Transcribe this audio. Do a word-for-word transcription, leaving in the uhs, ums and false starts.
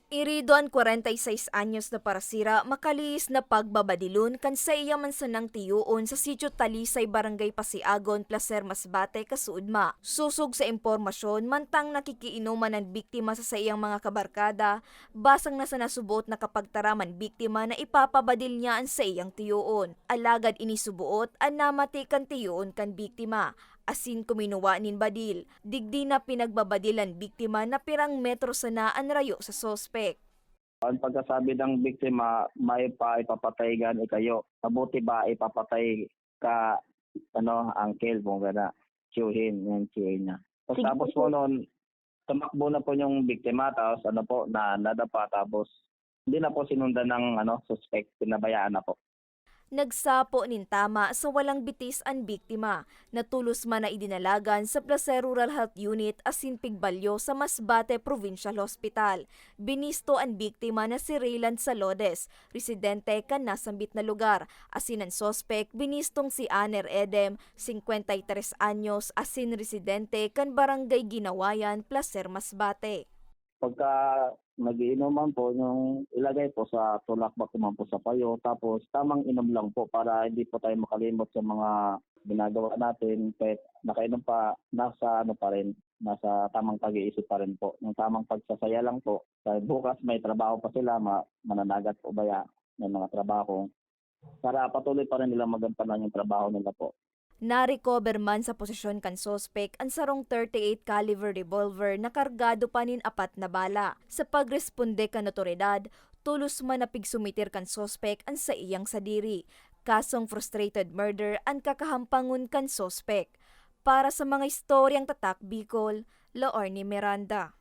Irido an kwarenta y seis anyos na parasira makalihis na pagbabadilon kan saiya man sanang tiyoon sa Sitio Talisay, Barangay Pasiagon, Placer Masbate, kasuodma. Sosog sa impormasyon, mantang nakikiinuman an biktima sa saiyang mga kabarkada, basang nasa nasuboot na kapagtaram an biktima na ipapabadil niya an saiyang tiyoon. Alagad ini suboot an namati kan tiyoon kan biktima, asin kuminuwa nin badil. Digdi na pinagbabadil an biktima na pirang metro sana an rayo sa suspek. Ang pagkasabi ng biktima, "May pa ipapatay gani kayo. Mabuti ba ipapatay ka, ano, uncle, kung gana, tiyuhin," yan, tiyuhin niya. Tapos, Sige tapos po po. Noon, tumakbo na po yung biktima, tapos ano po, na nadapa, tapos hindi na po sinundan ng, ano, suspect, pinabayaan na po. Nagsapo nin tama sa walang bitis an biktima, na tolos man na idinalagan sa Placer Rural Health Unit asin pigbalyo sa Masbate Provincial Hospital. Binisto an biktima na si Rayland Salodes, residente kan nasambit na lugar, asin an suspek binistong si Aner Edem, singkwenta y tres anyos, asin residente kan Barangay Ginawayan, Placer, Masbate. Pagka nagiinuman po, yung ilagay po sa tulak, bako man po sa payo, tapos tamang inom lang po para hindi po tayo makalimot sa mga ginagawa natin. Kahit nakainom pa, nasa ano pa rin, nasa tamang pag-iisip pa rin po. Yung tamang pagsasaya lang po. Dahil bukas may trabaho pa sila, ma-, mananagat po ba yan? May mga trabaho. Para patuloy pa rin nilang magampanan yung trabaho nila po. Narecover man sa posesyon kan suspek an sarong thirty-eight caliber revolver na kargado pa nin apat na bala. Sa pagresponde kan otoridad, tolos man na pigsumitir kan suspek an saiyang sadiri. Kasong frustrated murder an kakahampangon kan suspek. Para sa mga istoryang Tatak Bicol, Laorne Miranda.